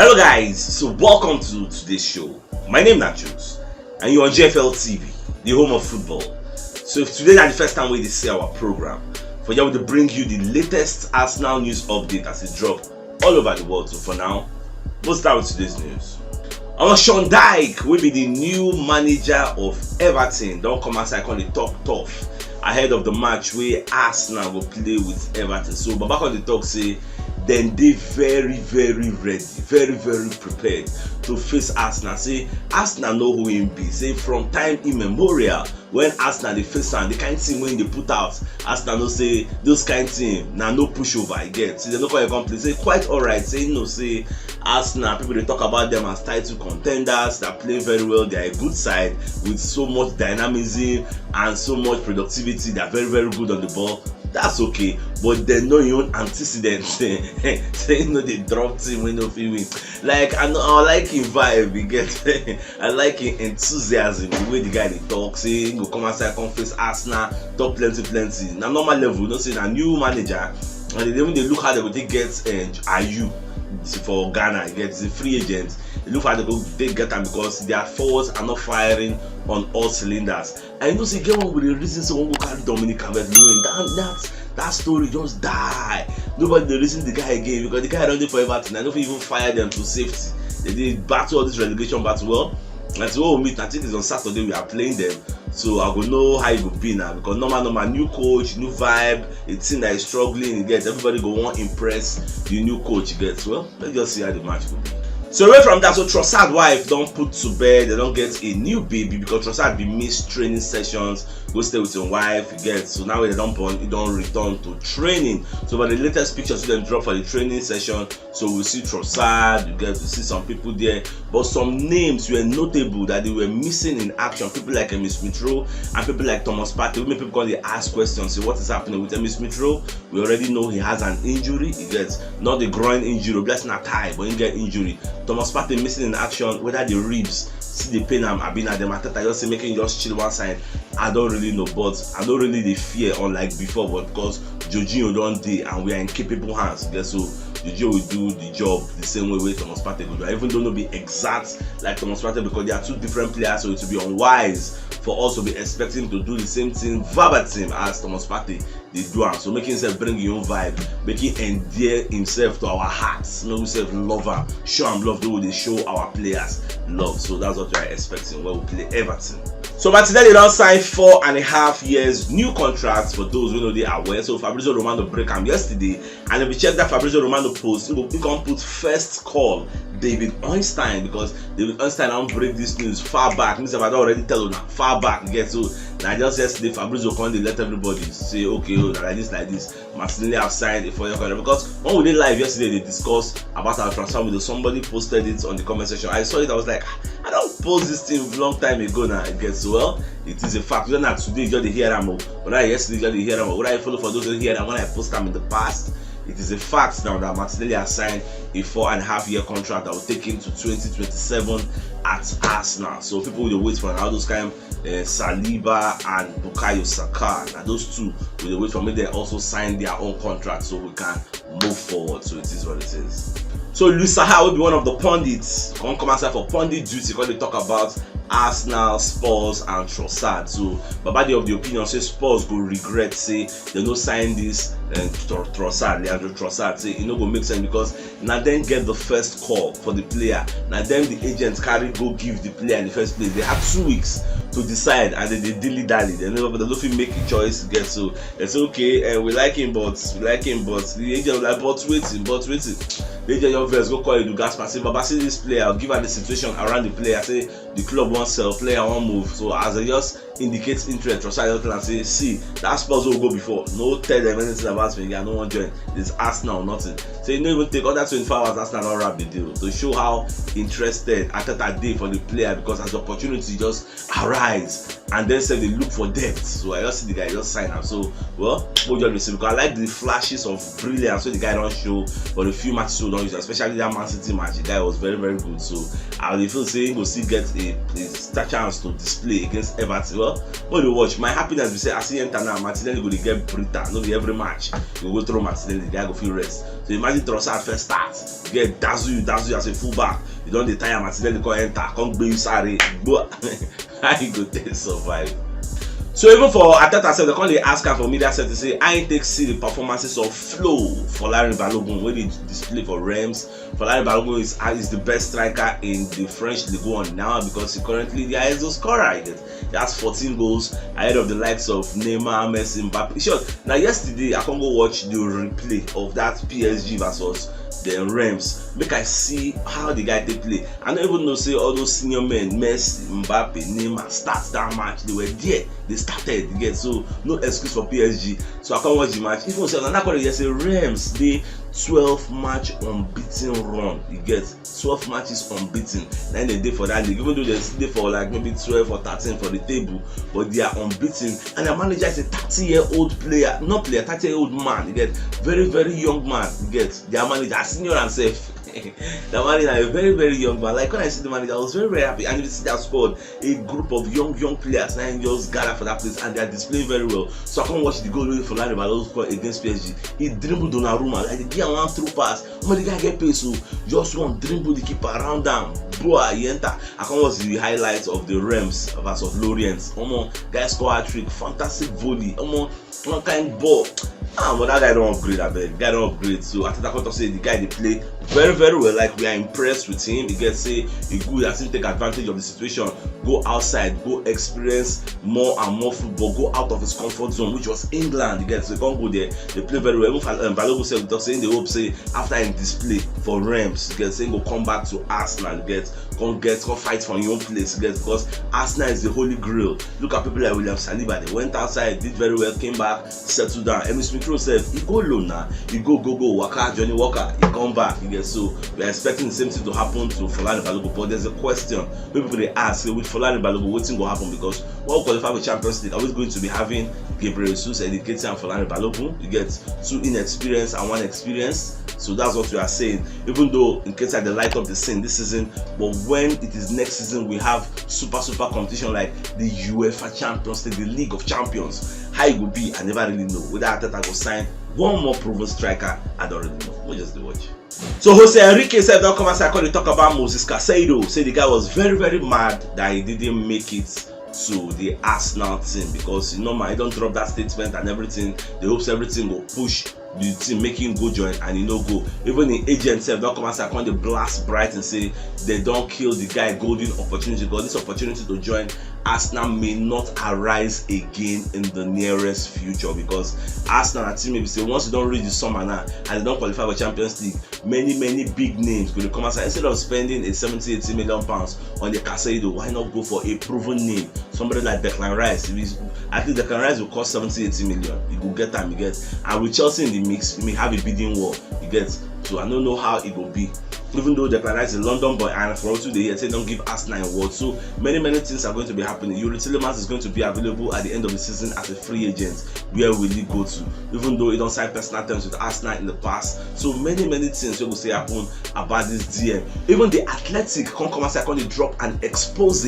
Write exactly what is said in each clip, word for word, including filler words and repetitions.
Hello guys, so welcome to today's show. My name na Jules and you're on G F L T V, the home of football. So if today na the first time we dey see our program, for here we dey bring you the latest Arsenal news update as e drop all over the world. So for now, we'll start with today's news. Our Sean Dyke will be the new manager of Everton. Don't come outside on the talk tough ahead of the match where Arsenal will play with Everton. So Baba on the talk say then they very very ready, very very prepared to face Arsenal. Say Arsenal know who him be. Say from time immemorial when Arsenal dey face am, the kind thing wey dey put out, Arsenal know say those kind thing na no push over. I get say they no call your complain. Say quite alright. Say no say Arsenal, people dey talk about them as title contenders that play very well. They are a good side with so much dynamism and so much productivity. They are very very good on the ball. That's okay, but dem know your own antecedent. Say you know they drop team wey no fit win. Like I know I like him vibe. You get I like him enthusiasm, the way the guy dey talk. Say he go come outside, come face Arsenal, talk plenty plenty. Na normal level, you know say na new manager, and they even dey look how they go take get uh, Ayew for Ghana. Get the free agent. They look how they go take get am because their forwards are not firing on all cylinders. And you know say get one with the reason say one go carry Dominic Calvert-Lewin. That that that story just die. Nobody dey reason the guy again because the guy don dey for Everton. I no fit even fire them to safety. They dey battle all this relegation battle well. And so when we meet, I think it's on Saturday we are playing them. So I go know how e go be now because normal normal new coach, new vibe, a team that is struggling. You get everybody go wan impress the new coach. You get well. Let's just see how the match go be. So away from that, so Trossard wife don put to bed. They don get a new baby because Trossard be miss training sessions, go stay with him wife. You get so now when they don born, he don return to training. So but the latest pictures wey dem drop for the training session, so we see Trossard, you get to see some people there, but some names were notable that they were missing in action. People like Emile Smith Rowe and people like Thomas Partey. Wey make people come dey ask questions, say what is happening with Emile Smith Rowe? We already know he has an injury. He gets not the groin injury, that's not tie, but he get injury. Thomas Partey missing in action, whether the ribs still dey pain am, abi na dem Arteta just say make him just chill one side. I don't really know, but I don't really dey fear unlike before, but because Jorginho don dey and we are in capable hands. Guess so Jorginho will do the job the same way wey Thomas Partey go do. Even though no be exact like Thomas Partey because they are two different players, so it will be unwise for us to be expecting to do the same thing verbatim as Thomas Partey dey do am. So make himself bring him own vibe, make him endear himself to our hearts, make we sef love am, show am love the way we dey show our players love. So that's what we are expecting when we play Everton. So Martinelli don sign four and a half years new contract for those wey no dey aware. So Fabrizio Romano break am yesterday, and if you check that Fabrizio Romano post, he go he come put first call David Ornstein because David Ornstein don break this news far back. Me sef I don already tell una far back get so na just yesterday Fabrizio come dey let everybody say okay oh na like this like this. Martinelli have signed a four-year contract because when we dey live yesterday dey discuss about our transfer window, somebody posted it on the comment section. I saw it, I was like, I don post this thing long time ago now. I get so well, it is a fact. Whether na today you just dey hear am o, whether yesterday you just dey hear am o, whether you follow for those wey hear am when I post am in the past, it is a fact now that Martinelli has signed a four and a half year contract that will take him to twenty twenty-seven at Arsenal. So people will wait for all those kind uh, Saliba and Bukayo Saka. Now those two will wait for me. They also sign their own contract so we can move forward. So it is what it is. So Luis Saha will be one of the pundits. Come come outside for pundit duty. Come dey talk about Arsenal, Spurs, and Trossard. So Baba dey of the opinion say Spurs go regret say they no sign this uh, Tro- Trossard, Leandro Trossard. Say e no go make sense because na dem get the first call for the player. Na dem the agent carry go give the player in the first place. They had two weeks to decide and they dey dilly dally. They never they no fit make a choice. Get so they say okay, uh, we like him, but we like him, but the agent was like, but waiting, but waiting. The agent just vex go call Edu Gaspar say, Baba, see this player, give her the situation around the player. Say the club wan sell, player wan move. So as they just indicate interest, Trossard just tell am say, see, that Spurs wey go before, no tell them anything about me. I no wan join. This Arsenal nothing. So you no even take other twenty-four hours. Arsenal don wrap the deal to show how interested Arteta dey for the player because as opportunity just arise and then say they look for depth. So I just see the guy just sign am. So well, we just see because I like the flashes of brilliance wey the guy don show for the few matches wey don use, especially that Man City match. The guy was very very good. So I dey feel say he go still get a, a star chance to display against Everton. Well, when you watch, my happiness be say as he enter now, Martinelli go dey get brighter. No be every match You go throw Martinelli, the guy go feel rest. So imagine Trossard first start, get dazzle you, dazzle you as a fullback. You don dey tire, Martinelli come enter, come gbé you sáré, gbó. How you go take survive? So even for Arteta sef, dem come dey ask am for media sef to say how he take see the performances of Flo Folarin Balogun wey dey display for Reims. Folarin Balogun is, is the best striker in the French Ligue one now because he currently the highest goal scorer. He has fourteen goals ahead of the likes of Neymar, Messi, Mbappe. Sure, now yesterday I come go watch the replay of that P S G versus the Reims. Make I see how the guy take play. I no even know say all those senior men, Messi, Mbappe, Neymar, start that match. They were there. They started. You get, so no excuse for P S G. So I come watch the match. Even say another call yesterday, Reims dey twelve match unbeaten run. You get, twelve matches unbeaten. Then they dey for that league, even though they still dey for like maybe twelve or thirteen for the table, but they are unbeaten. And their manager is a thirty year old player, not player, thirty year old man. You get, very, very young man. You get, their manager, senior and safe. The manager, a very, very young man. Like when I see the manager, I was very, very happy. And you see that squad, a group of young, young players now just gather for that place and they are displaying very well. So I come watch the goal wey Folarin Balogun score against P S G. He dribble Donnarumma, like, the guy one through pass. Omo, the guy get pace, so just one dribble the keeper around am. Boy, he enter. I come watch the highlights of the Reims versus Lorient. Omo, guy score hat trick, fantastic volley. Omo, one kind ball. Ah, but that guy don upgrade, abeg. Guy don upgrade. So Arteta come talk say the guy dey play very, very well. Like, we are impressed with him. He get say he good as him take advantage of the situation, go outside, go experience more and more football, go out of his comfort zone, which was England. You get, so he come go there, they play very well. Even Fal- um, Balogun sef talk say he dey hope say after him display for Reims, you get, say he go come back to Arsenal, you get, come get, come fight for him own place, you get, because Arsenal is the holy grail. Look at people like William Saliba. They went outside, did very well, came back, settled down. Emile Smith Rowe sef, he go loan now. He go, go, go, Waka, Johnny Walker, he come back. You get, so we are expecting the same thing to happen to Folarin Balogun. But there's a question wey people dey ask, say, with Folarin Balogun, wetin go happen? Because when we qualify for Champions League, are we going to be having Gabriel Jesus, Eddie Nketiah, and Folarin Balogun? You get, two inexperienced and one experienced. So that's what we are saying. Even though Nketiah dey light up the scene this season, but when it is next season, we have super, super competition like the UEFA Champions League, the League of Champions. How e go be, I never really know. Whether Arteta go sign one more proven striker, I don't really know. We just dey watch. So Jose Enrique sef don come outside, come dey talk about Moises Caicedo. Say the guy was very, very mad that he didn't make it to the Arsenal team, because, you know, man, he don drop that statement and everything. They hopes everything go push the team, make him go join, and he no go. Even the agent sef don come outside, come dey blast Brighton, say they don kill the guy golden opportunity, because this opportunity to join Arsenal may not arise again in the nearest future, because Arsenal na team wey be say once you don reach the summer now and they don qualify for Champions League, many, many big names go dey come outside. Instead of spending a seventy, eighty million pounds on the Caicedo, why not go for a proven name, somebody like Declan Rice? If he's- at least Declan Rice will cost seventy, eighty million. You go get am, you get. And with Chelsea in the mix, you may have a bidding war, you get. So I don't know how it go be. Even though Declan Rice is a London boy, and for us today, he say don't give Arsenal a word. So many, many things are going to be happening. Youri Tielemans is going to be available at the end of the season as a free agent. Where will he go to? Even though he don sign personal terms with Arsenal in the past. So many, many things wey go say happen about this D M. Even the Athletic come come outside, come dey drop an expose,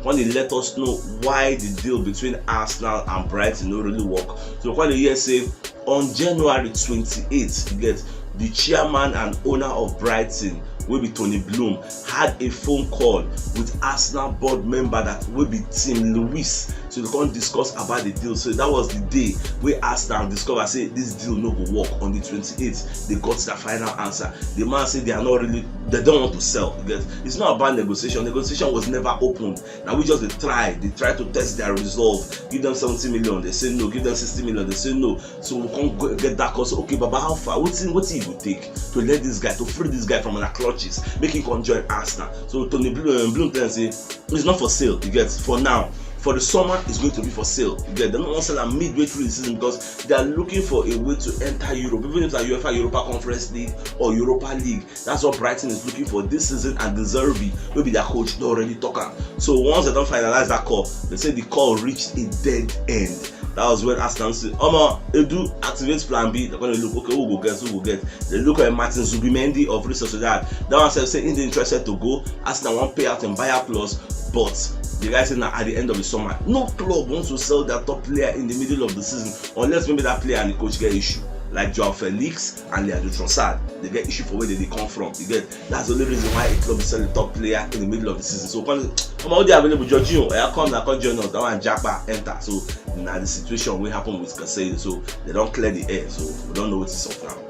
come dey let us know why the deal between Arsenal and Brighton no really work. So come dey hear say on January twenty-eighth, you get, the chairman and owner of Brighton, wey be Tony Bloom, had a phone call with Arsenal board member that wey be Tim Lewis. So they come discuss about the deal. So that was the day wey Arsenal discover say this deal no go work. On the twenty-eighth, they got their final answer. The man say they are not really, they don't want to sell. You get? It's not about negotiation. Negotiation was never opened. Now we just dey try, they try to test their resolve. Give them seventy million, they say no. Give them sixty million, they say no. So we come go get that call. So, okay, Baba, how far? Wetin, wetin e go take to let this guy, to free this guy from our clutches, make him come join Arsenal? So Tony Bloom, Bloom tell am say it's not for sale. You get, for now, for the summer, it's going to be for sale. You get, they don't want to sell am midway through the season because they are looking for a way to enter Europe, even if it's a UEFA Europa Conference League or Europa League. That's what Brighton is looking for this season, and De Zerbi, wey be their coach, don already talk am. So once they don finalize that call, they say the call reached a dead end. That was when Arsenal say, "Omo, Edu, activate plan B." They're gonna look, okay, who go get, who go get. They look at Martin Zubimendi of Real Sociedad. That one sef say he dey interested to go. Arsenal wan pay out im buyout clause, but the guy say na at the end of the summer. No club wants to sell their top player in the middle of the season, unless maybe that player and the coach get issue. like Joao Felix and Leandro Trossard. They get issue for where they, they come from. You get, that's the only reason why a club is selling top player in the middle of the season. So come, come out there available, Jorginho. Yeah, come now, come join us. That one Japa enter. So now the situation will happen with Casado. So they don't clear the air. So we don't know what is up now.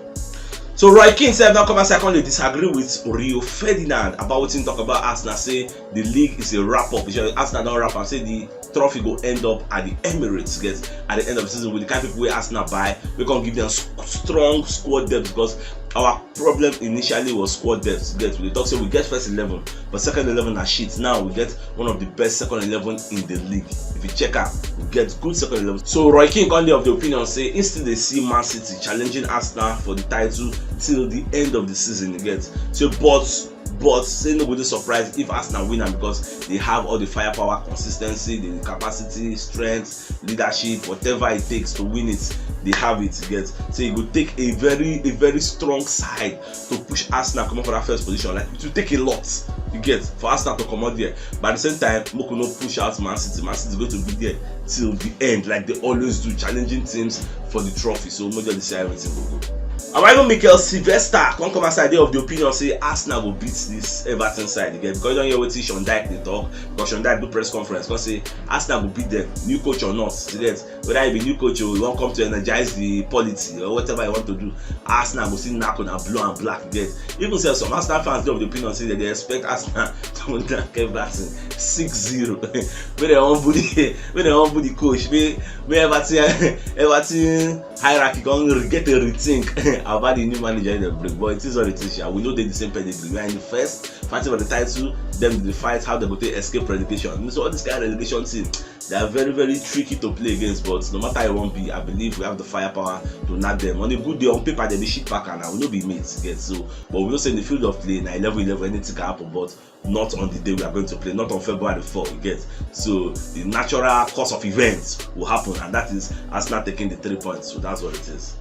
So Roy Keane said, now come and say, I can't disagree with Rio Ferdinand about what he talk about Arsenal. Say the league is a wrap up. Arsenal don't wrap up. Say the trophy go end up at the Emirates, get, at the end of the season with the kind of people where Arsenal buy, we can give them strong squad depth because our problem initially was squad depth. Get, we talk say we get first eleven, but second eleven are shit. Now we get one of the best second eleven in the league. If you check out, we get good second eleven. So Roy Keane currently of the opinion say he still they see Man City challenging Arsenal for the title till the end of the season. Get, so but but say no go dey surprise if Arsenal win am because they have all the firepower, consistency, the capacity, strength, leadership, whatever it takes to win it, they have it. Get, so it go take a very a very strong side to push Arsenal come up for that first position. Like it will take a lot, you get, for Arsenal to come out there. But at the same time, Moko no push out Man City. Man City is going to be there till the end, like they always do, challenging teams for the trophy. So Mojo the see everything go go. And even Mikel Sylvester come come outside of the opinion say Arsenal will beat this Everton side again because you don't hear what Sean Dyke they talk. Because Sean Dyke do press conference, because say Arsenal will beat them, new coach or not. You get, whether you be new coach or you want come to energize the polity or whatever you want to do, Arsenal will see knock on and blue and black again. Even say some Arsenal fans of the opinion say that they expect Arsenal to knock Everton six zero. When they humble the when they humble the coach, may may Everton Everton hierarchy gonna get a rethink about the new manager in the break. But it is what it is. Yeah. We know they the same pedigree. We are in the first fighting for the title. Them they fight how they go to escape relegation. So all this kind of relegation team, they are very very tricky to play against. But no matter how it won't be, I believe we have the firepower to knock them. On a good day on paper, they be shit back and I will not be mates again. So, but we don't say in the field of play, now eleven eleven, anything can happen. But not on the day we are going to play, not on February four, you get. So the natural course of events will happen, and that is Arsenal taking the three points. So that's what it is.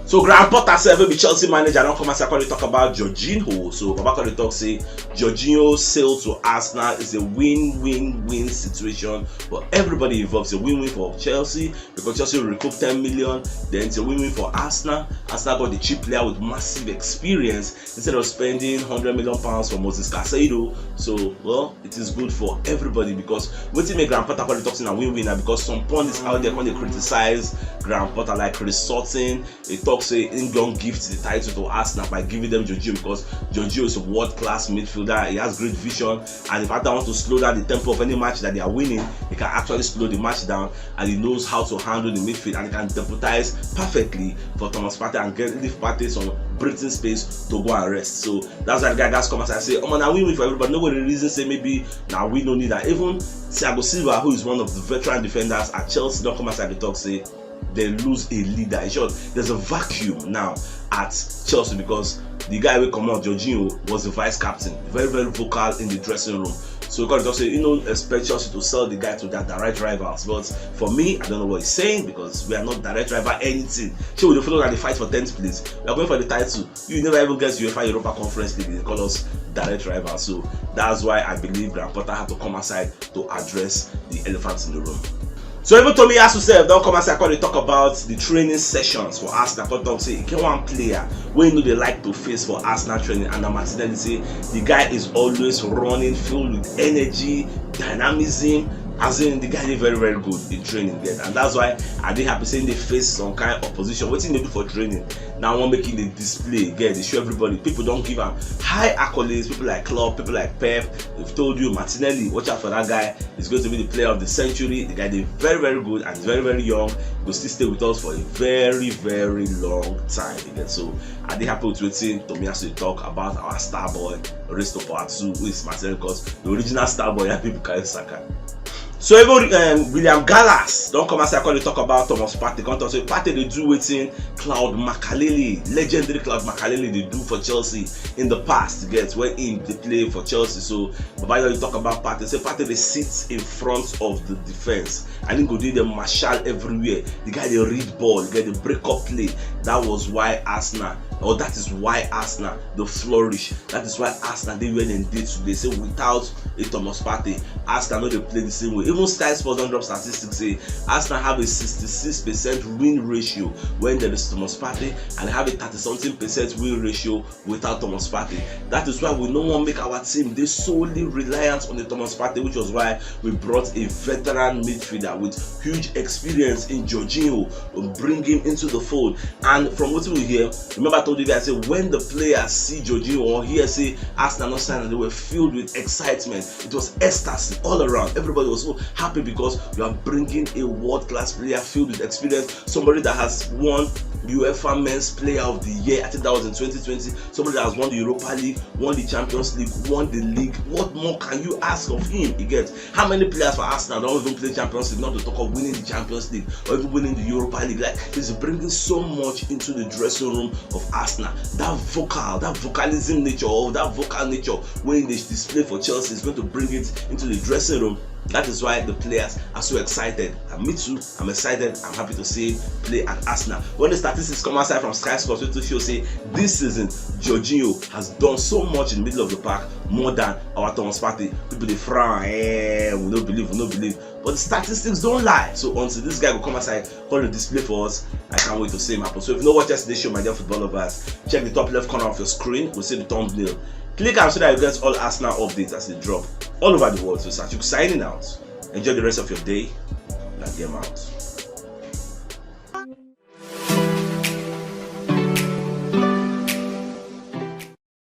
So Graham Potter said, be Chelsea manager, don't come and say, talk about Jorginho. So Baba Kole talk say Jorginho sale to Arsenal is a win-win-win situation for everybody involved. It's a win-win for Chelsea because Chelsea recoup ten million. Then it's a win-win for Arsenal. Arsenal got the cheap player with massive experience instead of spending hundred million pounds for Moses Casado. So, well, it is good for everybody because wetin make Graham Potter call it talk say na win-win na because some pundits out there come dey criticize Graham Potter like Chris Sutton. He talk say he don gift the title to Arsenal by giving them Jorginho because Jorginho is a world-class midfielder. He has great vision, and if Arteta wants to slow down the tempo of any match that they are winning, he can actually slow the match down, and he knows how to handle the midfield, and he can deputize perfectly for Thomas Partey and get leave Partey some breathing space to go and rest. So that's why the guy gats come as I say, oh man, I win win for everybody. Nobody reason say maybe now we no need that. Even Thiago Silva, who is one of the veteran defenders at Chelsea, don't come as I talk say they lose a leader. In short, there's a vacuum now at Chelsea because the guy we come out, Jorginho, was the vice captain, very very vocal in the dressing room. So God just say, you know, expect Chelsea to sell the guy to their direct rivals. But for me, I don't know what he's saying because we are not direct rival anything. So we follow that the fight for tenth place. We are going for the title. You never even get UEFA Europa Conference League. They call us direct rivals. So that's why I believe Graham Potter had to come aside to address the elephants in the room. So even Tomiyasu sef don come outside come dey talk about the training sessions for Arsenal. Come talk say e get one player wey no dey like to face for Arsenal training, and na Martinelli. Say the guy is always running, filled with energy, dynamism. As in, the guy dey very very good in training, get, and that's why I dey happy say he dey face some kind of opposition. Wetin he dey do for training now, I wan make he dey display, get, dey show everybody. People don give am high accolades. People like Klopp, people like Pep, they've told you Martinelli, watch out for that guy. He's going to be the player of the century. The guy is very very good and he's very very young. He will still stay with us for a very very long time again. So I dey happy with wetin Tomiyasu dey talk about our star boy Risto Poatu, who is Martinelli, because the original star boy, Happy Bukayo Saka. So even um, William Gallas don come outside come dey talk about Thomas Partey. Come talk say Partey dey do wetin Claude Makelele, legendary Claude Makelele, dey do for Chelsea in the past. Get, when he dey play for Chelsea. So Baba don talk about Partey. Say Partey dey sit in front of the defense and he go dey there marshal everywhere. The guy dey read ball, the guy dey break up play. That was why Arsenal Or that is why Arsenal dey flourish. That is why Arsenal dey where dem dey today. Say without a Thomas Partey, Arsenal no dey play the same way. Even Sky Sports don drop statistics say Arsenal have a sixty-six percent win ratio when there is Thomas Partey and have a thirty something percent win ratio without Thomas Partey. That is why we no wan make our team dey solely reliant on the Thomas Partey, which was why we brought a veteran midfielder with huge experience in Jorginho, um, bring him into the fold. And from what we hear, remember I told you guys, say when the players see Jorginho or hear say Arsenal no sign, they were filled with excitement. It was ecstasy all around. Everybody was so happy because you are bringing a world-class player filled with experience, somebody that has won UEFA Men's Player of the Year. I think that was in twenty twenty. Somebody that has won the Europa League, won the Champions League, won the league. What more can you ask of him? You get, how many players for Arsenal don even play Champions League, not to talk of winning the Champions League or even winning the Europa League? Like, he's bringing so much into the dressing room of Arsenal. That vocal, that vocalism nature, or that vocal nature wey he dey display for Chelsea is going to bring it into the dressing room. That is why the players are so excited. And me too, I'm excited. I'm happy to see him play at Arsenal. When the statistics come outside from Sky Sports, wey too show say this season, Jorginho has done so much in the middle of the park, more than our Thomas Partey. People dey frown, eh, we no believe, we no believe. But the statistics don't lie. So until this guy go come outside, come to display for us, I can't wait to see him happen. So if you no watch yesterday's show, my dear football lovers, check the top left corner of your screen. We'll see the thumbnail. Click am so that you get all Arsenal updates as they drop all over the world. So Sachuk signing out. Enjoy the rest of your day. Na game out.